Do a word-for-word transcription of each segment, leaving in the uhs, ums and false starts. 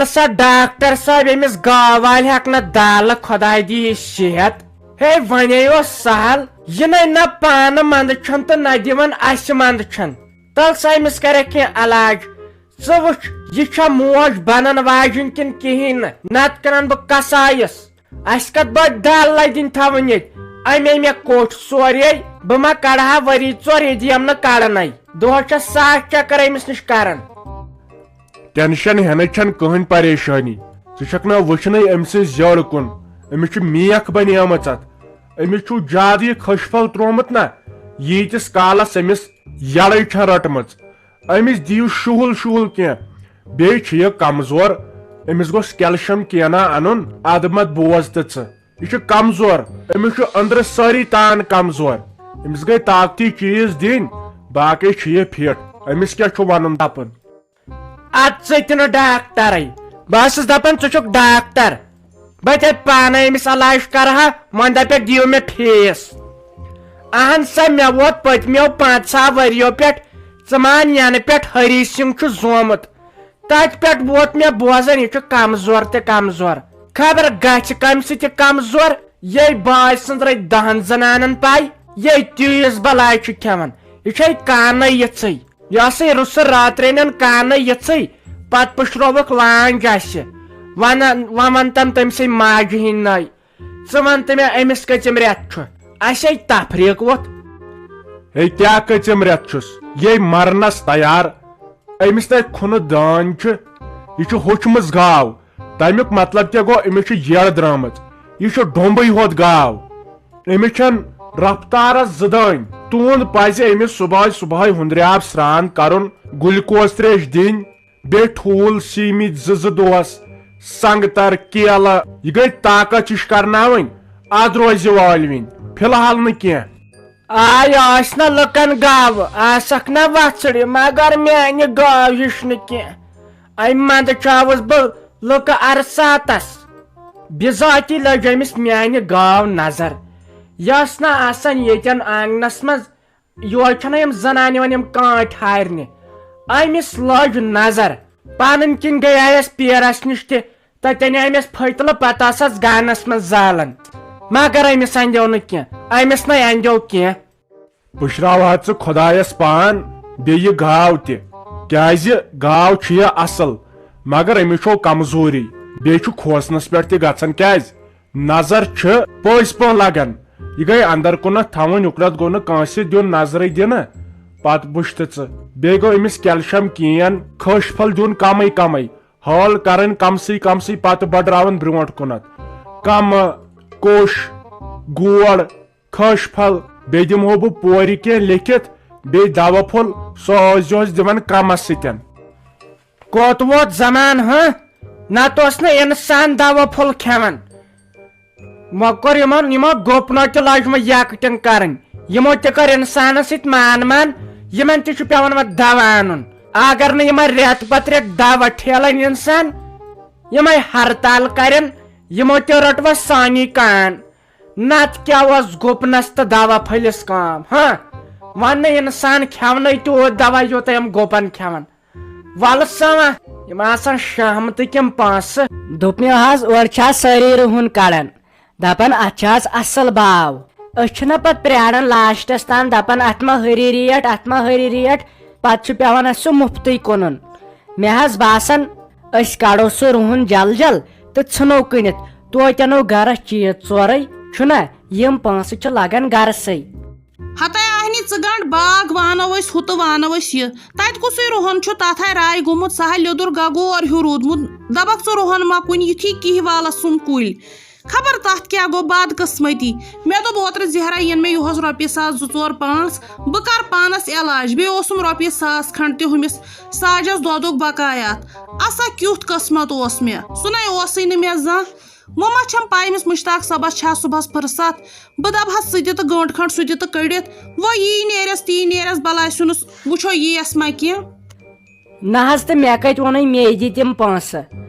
سا ڈاکٹر صٲب، أمِس گاو والہِ ہٮ۪کہٕ نہٕ دالہٕ، خۄداے دِیہِ صحت۔ ہے، وۄنۍ اوس سہل، یہِ نے نہ پانہٕ منٛدٕ چھُن تہٕ نہ دِوان اَسہِ منٛدٕ چھُن۔ تَل سا أمِس کَرٮ۪کھ کینٛہہ علاج۔ ژٕ وٕچھ، یہِ چھا موج بَنَن واجِنۍ کِنہٕ کِہیٖنۍ نہٕ، نَتہٕ کٕنَن بہٕ کسایَس۔ اَسہِ کَتھ بٔڑ دال لَدِنۍ تھاوٕنۍ ییٚتہِ؟ اَمے مےٚ کوٚٹھ سورُے، بہٕ ما کَڑٕ ہا ؤری ژور ییٚتہِ یِم نہٕ کَڑنَے؟ دۄہَس چھےٚ ساس چَکَر أمِس نِش کَران۔ ٹینشن ہینٕچ چھنہٕ کٕہٕنۍ پریشٲنی۔ ژٕ چھکھ نہ وٕچھنٕے أمۍ سٕنٛز یٔڑ کُن؟ أمِس چھُ میکھ بنیمٕژ اتھ۔ أمِس چھُ زیادٕ یہِ خٔج پھل تروومُت نہ، ییٖتِس کالس أمِس یڑٕے چھےٚ رٔٹمٕژ۔ أمِس دِیِو شُہُل شُہُل کینٛہہ۔ بیٚیہِ چھُ یہِ کمزور۔ أمِس گوٚژھ کیلشیم کینٛہہ انُن۔ ادٕ مت بوز تہٕ ژٕ۔ یہِ چھُ کمزور۔ أمِس چھُ أنٛدرٕ سٲری تان کمزور۔ أمِس گٔے طاقتی چیٖز دِنۍ، باقٕے چھُ یہِ فِٹ۔ أمِس کیٛاہ چھُ ونُن دپُن؟ اتھ سۭتۍ نہٕ ڈاکٹرے۔ بہٕ ٲسٕس دپان، ژٕ چھُکھ ڈاکٹر۔ بہٕ تہِ پانے أمِس علاج کرٕ ہا، وۄنۍ دپکھ، دِیِو مےٚ فیس۔ اہن سا، مےٚ ووت پٔتمیو پانٛژھ ؤرۍیو پٮ۪ٹھ، ژٕ مان، ینہٕ پٮ۪ٹھ ہری سنگھ چھُ زومُت، تتہِ پٮ۪ٹھ ووت مےٚ بوزان، یہِ چھُ کمزور تہٕ کمزور۔ خبر گژھِ کمہِ سۭتۍ یہِ کمزور؟ یے باج سٕنٛز رٔتۍ دہن زنانن پاے، یے تیٖژ بلاے چھُ کھٮ۪وان۔ یہِ چھے کانٕے یِژھٕے۔ یہِ ہسا رُسہٕ راترینن کانٕے یِژھٕے، پتہٕ پُشرووُکھ لانج اسہِ۔ ونان، وۄنۍ ونتن تٔمۍ سٕے ماجہِ ہٕنٛدۍ ناوِ۔ ژٕ ون تہٕ مےٚ، أمِس کٔژِم رٮ۪تھ چھُ؟ اسے تفریٖق ووٚتھ۔ ہے، کیٛاہ کٔژِم رٮ۪تھ چھُس؟ یے مرنس تیار۔ أمِس تتہِ کھُنہٕ دٲن چھُ۔ یہِ چھُ ہوٚچھمٕژ گاو۔ تمیُک مطلب کیٛاہ گوٚو؟ أمِس چھُ یٔڑ درٛامٕژ۔ یہِ چھُ ڈومبٕے ہوت گاو۔ أمِس چھَن رفتارس زٕ دٲنۍ۔ تُہُنٛد پزِ أمِس صبحٲے صبحٲے ہُنٛدرِ آب سرٛان کرُن، گلوکوز تریش دِنۍ، بیٚیہِ ٹھوٗل سیٖمِتۍ زٕ زٕ دۄہس، سنگتر، کیلہٕ۔ یہِ گٔے طاقت ہِش کرناوٕنۍ، ادٕ روزِ والوٕنۍ، فی الحال نہٕ کینٛہہ۔ آے آسہِ نہ لُکن گاوٕ، آسکھ نہ وژھڑِ، مگر میانہِ گاو ہِش نہٕ کینٛہہ۔ امہِ منٛدٕ چھاوُس بہٕ لُکہٕ عرصاتس۔ بِذاتی لٔج أمِس میانہِ گاو نظر۔ یہِ ٲس نہ آسان ییٚتٮ۪ن آنگنس منٛز، یور چھنہ یِم زنانہِ یِوان یِم کانٛٹھۍ ہارنہِ۔ أمِس لٔج نظر۔ پنٕنۍ کِنۍ گٔیایس پیرس نِش تہِ، تتٮ۪ن أمِس پھٔتلہٕ، پتہٕ ٲسس گانس منٛز زالان۔ مگر أمِس اندیو نہٕ کینٛہہ، أمِس نے اندیو کینٛہہ۔ پُشراو حظ ژٕ خۄدایس پان، بیٚیہِ یہِ گاو تہِ، کیازِ گاو چھِ یہِ اصل، مگر أمِس چھو کمزوری، بیٚیہِ چھُ کھوژنس پٮ۪ٹھ تہِ گژھان۔ کیازِ؟ نظر چھِ پٔزۍ پٲٹھۍ لگان۔ یہِ گٔے اندر کُنتھ تھاوٕنۍ، اُکنتھ گوٚو نہٕ کٲنٛسہِ دیُن نظرٕے دِنہٕ۔ پتہٕ وٕچھ تہٕ ژٕ، بیٚیہِ گوٚو أمِس کیلشیم کین، کھٔج پھل دیُن کمٕے کمٕے، حٲل کرٕنۍ کمسٕے کمسٕے، پتہٕ بڈراوُن برونٛٹھ کُنتھ۔ کمہٕ، کوٚش، گوڑ، کھٔج پھل، بیٚیہِ دِمہو بہٕ پورِ کینٛہہ لیکھِتھ، بیٚیہِ دوا پھوٚل، سُہ ٲسۍ زِہوس دِوان کمس سۭتۍ۔ کوٚت ووت زمان، ہہ؟ نتہٕ اوس نہٕ انسان دوا پھوٚل کھٮ۪وان۔ وۄنۍ کوٚر یِمن، یِمو گُپنو تہِ لٲج وۄنۍ یکٹِنگ کرٕنۍ۔ یِمو تہِ کٔر انسانس سۭتۍ مان مان، یِمن تہِ چھُ پٮ۪وان وۄنۍ دوا انُن۔ اگر نہٕ یِمن رٮ۪تہٕ پتہٕ رٮ۪تہٕ دوا ٹھیلن انسان، یِمے ہرتال کرن، یِمو تہِ رٔٹ وۄنۍ سٲنی کان۔ نتہٕ کیٛاہ اوس گُپنس تہٕ دوا پھٔلِس کٲم، ہاں؟ ونہٕ نہٕ انسان کھٮ۪ونٕے تیوٗت دوا یوٗتاہ یِم گُپن کھٮ۪ون۔ ولہٕ سا وۄنۍ، یِم آسن شہمتٕکۍ یِم پونٛسہٕ۔ دوٚپمو حظ، اورٕ چھِ آز سٲری رُہُن کڑان، دپان اتھ چھِ آز اصل باو۔ أسۍ چھِنہ پتہٕ پراران لاسٹس تام، دپان اتھ ما ہُری ریٹ، اتھ ما ہُری ریٹ، پتہٕ چھُ پٮ۪وان اسہِ سُہ مُفتٕے کٕنُن۔ مےٚ حظ باسان، أسۍ کڑو سُہ رُہُن جل جل تہٕ ژھٕنو کٕنِتھ، توتہِ انو گرس چیٖز ژورے، چھُنہ؟ یِم پونٛسہٕ چھِ لگان گرسٕے۔ ہتے آہنہِ ژٕ گنڈ باغ وانو أسۍ ہُہ تہٕ وانو أسۍ یہِ۔ تتہِ کُسُے رُہن چھُ، تتھ آے راے گوٚمُت، سُہ ہا لیوٚدُر گگور ہیوٗ روٗدمُت۔ دپکھ ژٕ رُہن ما کُنہِ یِتھی کِہۍ والس سُم کُلۍ۔ خبر تتھ کیٛاہ گوٚو بدقسمتی۔ مےٚ دوٚپ اوترٕ زہرا یِن مےٚ یُہُس رۄپیہِ ساس زٕ ژور پانٛژھ، بہٕ کرٕ پانس علاج۔ بیٚیہِ اوسُم رۄپیہِ ساس کھنڈ تہِ ہُمِس ساجس دۄدُک بقایات۔ اسا کیُتھ قسمت اوس مےٚ، سُہ نے اوسُے نہٕ مےٚ زانٛہہ۔ وۄنۍ ما چھم پاے أمِس مشتاق صٲبس چھا صُبحس فرصت؟ بہٕ دپہس ژٕ تہِ تہٕ گٲنٹہٕ کھنڈ سُہ تہِ تہٕ کٔڑِتھ۔ وۄنۍ یی نیرٮ۪س تی نیرٮ۪س، بلاے سیُنس وٕچھو ییٖیس ما کینٛہہ۔ نہ حظ، تہٕ مےٚ کتہِ ووٚنُے مے دِ تِم پونٛسہٕ؟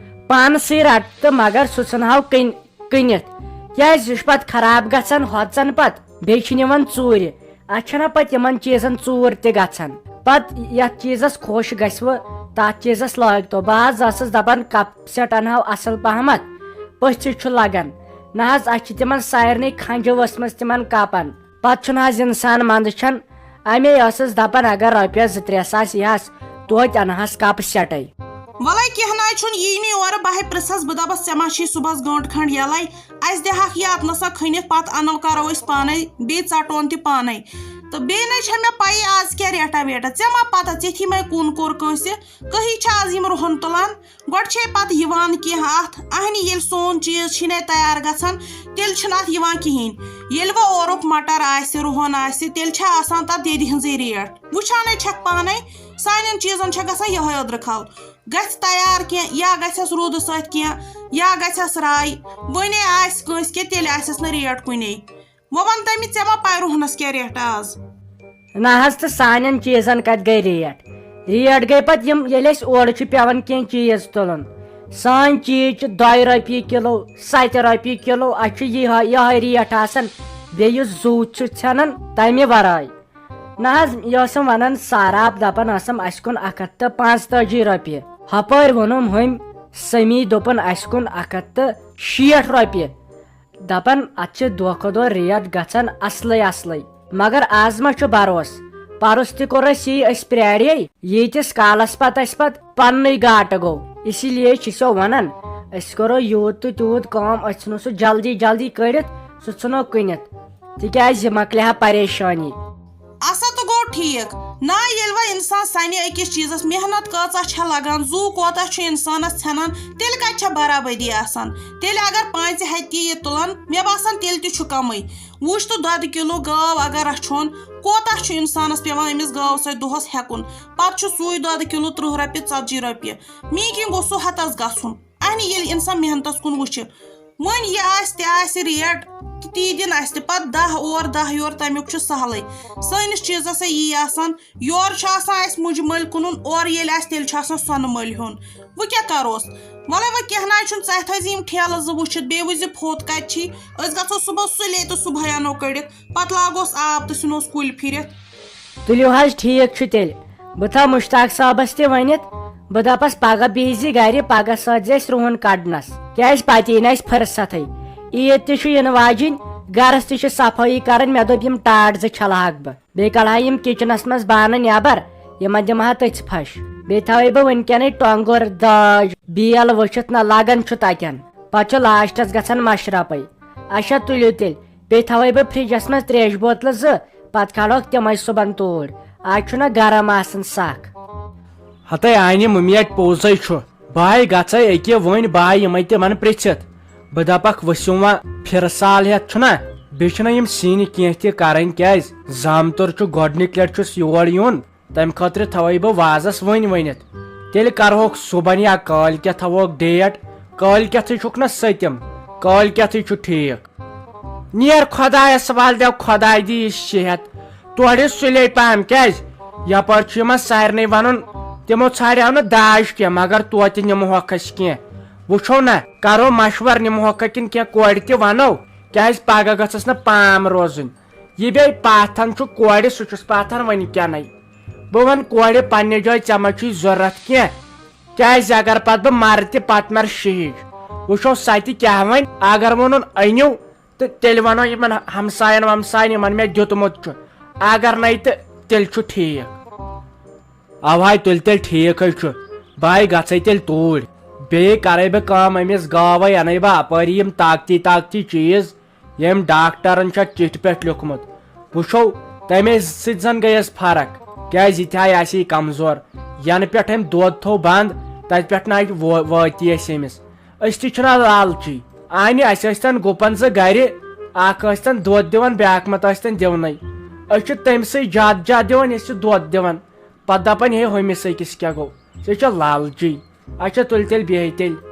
پانسٕے رٹ تہٕ مگر سُہ ژھٕنہاو کٕنۍ-، کٕنِتھ۔ کیازِ یہِ چھُ پتہٕ خراب گژھان، ہۄژان پتہٕ، بیٚیہِ چھِ نِوان ژوٗرِ۔ اتھ چھنہ پتہٕ یِمن چیٖزن ژوٗر تہِ گژھان۔ پتہٕ یتھ چیٖزس خۄش گژھِ وٕ، تتھ چیٖزس لٲگۍ تو۔ بہٕ حظ ٲسٕس دپان کپ سیٹ انہو اصل پہمتھ، پٔژھِس چھُ لگان۔ نہ حظ، اسہِ چھِ تِمن سارنٕے کھنجہِ ؤژھمٕژ تِمن کپن۔ پتہٕ چھُنہٕ حظ انسان منٛدٕ چھان۔ امے ٲسٕس دپان اگر رۄپیس زٕ ترٛےٚ ساس یِہس، توتہِ انہس کپ سیٹے۔ وَلَے کینٛہہ نہ حظ چھُنہٕ، یی نہٕ اورٕ، بہٕ ہے پرٛژھس، بہٕ دَپَس ژےٚ ما چھی صُبحَس گٲنٛٹہٕ کھنٛڈ یَلَے، اَسہِ دِہَکھ یہِ اَتنَسا کھٔنِتھ، پَتہٕ اَنو کَرو أسۍ پانَے، بیٚیہِ ژَٹون تہِ پانَے۔ تہٕ بیٚیہِ نہ حظ چھےٚ مےٚ پَیی آز کیٛاہ ریٹا ویٹا، ژےٚ ما پَتہ، ژےٚ تھی مَے کُن کوٚر کٲنٛسہِ، کٔہی چھِ آز یِم رُہَن تُلان؟ گۄڈٕ چھے پَتہٕ یِوان کینٛہہ اَتھ، اَہنہِ ییٚلہِ سون چیٖز چھِنہٕ تیار گژھان، تیٚلہِ چھِنہٕ اَتھ یِوان کِہیٖنۍ۔ ییٚلہِ وۄنۍ اورُک مَٹر آسہِ، رُہَن آسہِ، تیٚلہِ چھےٚ آسان تَتھ دٮ۪دِ ہٕنٛزٕے ریٹ۔ وٕچھانَے چھَکھ پانَے، سانٮ۪ن چیٖزَن چھےٚ گژھان یِہوٚے أدرٕ کھَل۔ گژھِ تیار کینٛہہ، یا گژھٮ۪س روٗدٕ سۭتۍ کینٛہہ، یا گژھٮ۪س راے، وۄنۍ آسہِ کٲنٛسہِ کینٛہہ، تیٚلہِ آسٮ۪س نہٕ ریٹ کُنے۔ وۄنۍ وَن تہٕ مےٚ، ژےٚ ما پَے رُہنَس کیٛاہ ریٹا آز؟ نہ حظ، تہٕ سانٮ۪ن چیٖزَن کَتہِ گٔے ریٹ؟ ریٹ گٔے پَتہٕ یِم، ییٚلہِ اَسہِ اورٕ چھُ پٮ۪وان کینٛہہ چیٖز تُلُن۔ سٲنۍ چیٖز چھِ دۄیہِ رۄپیہِ کِلوٗ، سَتہِ رۄپیہِ کِلوٗ، اَسہِ چھُ یِہوٚے، یِہوٚے ریٹ آسان۔ بیٚیہِ یُس زُو چھُ ژھٮ۪نان، تَمہِ وَرٲے۔ نہ حظ، یہِ ٲسٕم وَنان سہراب، دَپان ٲسٕم، اَسہِ کُن اَکھ ہَتھ تہٕ پانٛژتٲجی رۄپیہِ۔ ہُپٲرۍ ووٚنُم ہُمۍ سٔمی، دوٚپُن، اَسہِ کُن اَکھ ہَتھ تہٕ شیٹھ رۄپیہِ۔ دَپان، اَتھ چھِ دۄہ کھۄتہٕ دۄہ ریٹ گژھان اَصلٕے اَصلٕے۔ مگر آز ما چھُ بروسہٕ؟ پَرُس تہِ کوٚر اَسہِ یی، أسۍ پرٛاریے۔ ییٖتِس کالَس پَتہٕ اَسہِ پَتہٕ پَننُے گاٹہٕ گوٚو۔ اسی لیے چھِ سو وَنان، أسۍ کَرو یوٗت تہٕ تیوٗت کٲم، أسۍ ژھٕنو سُہ جلدی جلدی کٔڑِتھ، سُہ ژھٕنو کٕنِتھ۔ تِکیٛازِ یہِ مۄکلہِ ہا پریشٲنی۔ اَسا تہٕ گوٚو ٹھیٖک۔ نہ، ییٚلہِ وۄنۍ اِنسان سَنہِ أکِس چیٖزَس، محنت کۭژاہ چھےٚ لَگان، زُو کوتاہ چھُ اِنسانَس ژھٮ۪نان، تیٚلہِ کَتہِ چھےٚ برابٔدی آسان؟ تیٚلہِ اگر پانٛژِ ہَتہِ تہِ یہِ تُلَن، مےٚ باسان، تیٚلہِ تہِ چھُ کَمٕے۔ وٕچھ تہٕ، دۄدٕ کِلوٗ گٲو اگر رَچھون، کوتاہ چھُ اِنسانَس پٮ۪وان أمِس گٲو سۭتۍ دۄہَس ہٮ۪کُن؟ پَتہٕ چھُ سُے دۄدٕ کِلوٗ تٕرٛہ رۄپیہِ، ژَتجی رۄپیہِ۔ میٖٹِنٛگ گوٚژھ سُہ ہَتَس گژھُن۔ اَہنہِ ییٚلہِ اِنسان محنتَس کُن وٕچھِ، وۄنۍ یہِ آسہِ تہِ آسہِ ریٹ، تہٕ تی دِن اَسہِ تہِ۔ پَتہٕ دَہ اور دَہ یور، تَمیُک چھُ سہلٕے۔ سٲنِس چیٖزَس ہے یی آسان، یورٕ چھُ آسان اَسہِ مُجہِ مٔلۍ کٕنُن، اورٕ ییٚلہِ آسہِ، تیٚلہِ چھُ آسان سۄنہٕ مٔلۍ ہیوٚن۔ وۄنۍ کیٛاہ کَروس؟ وَلَے، وۄنۍ کینٛہہ نہ حظ چھُنہٕ، ژٕ تھٲیزِ یِم ٹھیلہٕ زٕ وٕچھِتھ، بیٚیہِ وٕچھزِ پھوٚت کَتہِ چھی۔ أسۍ گژھو صُبحَس سُلے تہٕ صُبحٲے اَنو کٔڑِتھ، پَتہٕ لاگوس آب تہٕ ژھٕنوس کُلۍ پھِرِتھ۔ تُلِو حظ، ٹھیٖک چھُ تیٚلہِ۔ بہٕ تھاوٕ مُشتاق صٲبَس تہِ ؤنِتھ۔ بہٕ دَپَس، پَگاہ بِہزِ گَرِ، پَگاہ سۭتۍ زِ اَسہِ رُہَن کَڑنَس، کیٛازِ پَتہٕ یی نہٕ اَسہِ فٕرصتھٕے۔ عیٖد تہِ چھُ یِنہٕ واجِنۍ، گَرَس تہِ چھِ صفٲیی کَرٕنۍ۔ مےٚ دوٚپ، یِم ٹاٹھ زٕ چھَلہٕ ہاکھ بہٕ، بیٚیہِ کَڑٕ ہا یِم کِچنَس منٛز بانہٕ نٮ۪بَر، یِمَن دِمہٕ ہا تٔژھِ پھَش۔ بیٚیہِ تھاوَے بہٕ وٕنکٮ۪نٕے ٹۄنٛگُر، داج، بیل وٕچھِتھ، نہ لَگان چھُ تَتٮ۪ن۔ پَتہٕ چھُ لاسٹَس گژھان مَشرَپَے۔ اچھا، تُلِو تیٚلہِ۔ بیٚیہِ تھاوَے بہٕ فرجَس منٛز ترٛیشہِ بوتلہٕ زٕ، پَتہٕ کھالوکھ تِمَے صُبحن توٗرۍ۔ آز چھُنہ گرم آسان سَکھ۔ ہَتَے آنہِ مُمِیَٹ پوٚزَے چھُ۔ بہٕ ہَے گژھَے أکیاہ وۄنۍ، بہٕ ہَے یِمَے تِمَن پرٛژھِتھ۔ بہٕ دَپَکھ، ؤسِو وۄنۍ پھِرٕ سال ہٮ۪تھ چھُنہ، بیٚیہِ چھُنہ یِم سِنۍ کینٛہہ تہِ کَرٕنۍ، کیٛازِ زامتُر چھُ گۄڈٕنِچ لَٹہِ چھُس یور یُن۔ تَمہِ خٲطرٕ تھاوَے بہٕ وازَس وۄنۍ ؤنِتھ۔ تیٚلہِ کَرٕہوکھ صُبحن یا کٲلۍ کٮ۪تھ تھاوہوکھ ڈیٹ۔ کٲلۍ کٮ۪تھٕے چھُکھ نہ سٔتِم، کٲلۍ کٮ۪تھٕے چھُ ٹھیٖک۔ نیر خۄدایَس وَل، دٮ۪و خۄداے دِیہِ صحت۔ تورٕ یہِ سُلے پَہَم، کیٛازِ یَپٲرۍ چھُ یِمَن سارنٕے وَنُن، تِمو ژھانڈیو نہٕ داج کینٛہہ، مگر توتہِ نِمہوکھ أسۍ کینٛہہ۔ وٕچھو نہ، کَرو مَشوَر، نِمہوکھا کِنہٕ کینٛہہ کورِ تہِ وَنو، کیٛازِ پَگاہ گٔژھٕس نہٕ پام روزٕنۍ۔ یہِ بیٚیہِ پاتھن چھُ کورِ، سُہ چھُس پاتھن وٕنہِ کٮ۪نَے۔ بہٕ وَنہٕ کورِ پننہِ جایہِ، ژےٚ ما چھُے ضوٚرَتھ کینٛہہ؟ کیٛازِ اگر پتہٕ بہٕ مرٕ تہِ، پتہٕ مرٕ شہیٖد۔ وٕچھو سۄ تہِ کیٛاہ وَنہِ۔ اگر ووٚنُن أنِو، تہٕ تیٚلہِ وَنو یِمن ہمساین ومساین، یِمن مےٚ دیُتمُت چھُ۔ اگر نَے، تہٕ تیٚلہِ چھُ ٹھیٖک۔ اَوہاے، تُلہِ تیٚلہِ ٹھیٖکھٕے چھُ۔ بہٕ ہاے گژھے تیٚلہِ توٗرۍ۔ بیٚیہِ کرے بہٕ کٲم، أمِس گاوے اَنَے بہٕ اَپٲری یِم طاقتی طاقتی چیٖز۔ ییٚمۍ ڈاکٹرن چھےٚ چِٹھِ پٮ۪ٹھ لیوٗکھمُت، وٕچھو، تَمے سۭتۍ زَن گٔیَس فرق۔ کیٛازِ یہِ تہِ آیہِ اَسہِ یہِ کمزور۔ یَنہٕ پٮ۪ٹھ أمۍ دۄد تھوٚو بنٛد، تَتہِ پٮ۪ٹھ نہ وٲ-، وٲتی اَسہِ أمِس۔ أسۍ تہِ چھِنہ لالچی۔ اَنہِ اَسہِ ٲسۍتَن گُپن زٕ گرِ، اکھ ٲسۍتَن دۄد دِوان، بیٛاکھ مہ تہٕ ٲسۍتَن دِونَے۔ أسۍ چھِ تٔمۍ سٕے زیادٕ زیادٕ دِوان، یُس یہِ دۄد دِوان۔ پتہٕ دَپان، ہے، ہُمِس أکِس کیٛاہ گوٚو؟ ژےٚ چھےٚ لالچی۔ اچھا، تُلہِ تیٚلہِ بیٚہہِ تیٚلہِ۔